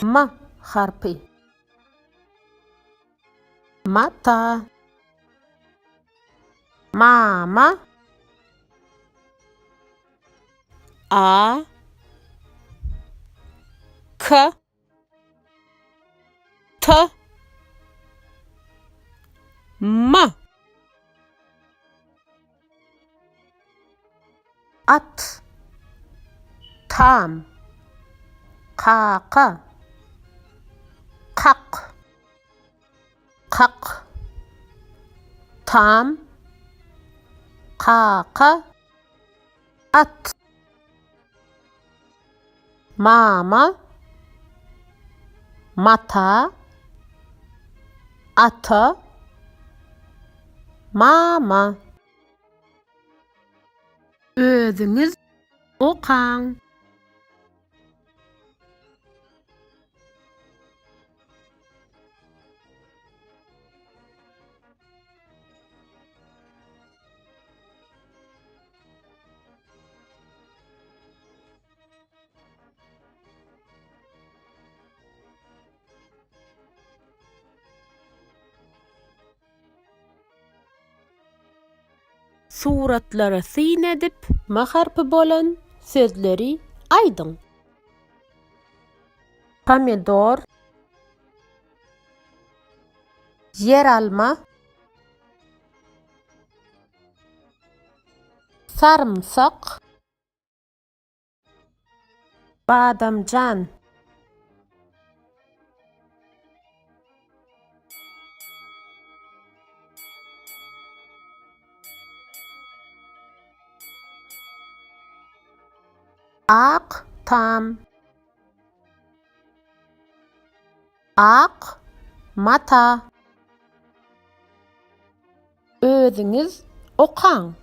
M harpy. Mata. Mama. A. K. T. M. At. Tam. Kaka. Kak. Kak. Tam. Kaka. At. Mama. Mata. Ata. Mama. Özüňiz okaň. Suratlara syn edip, M harpy bolan sözleri aýdyň. Pomidor, ýeralma, sarymsak, Badamjan. Ak tam. Ak mata. Özüňiz okaň.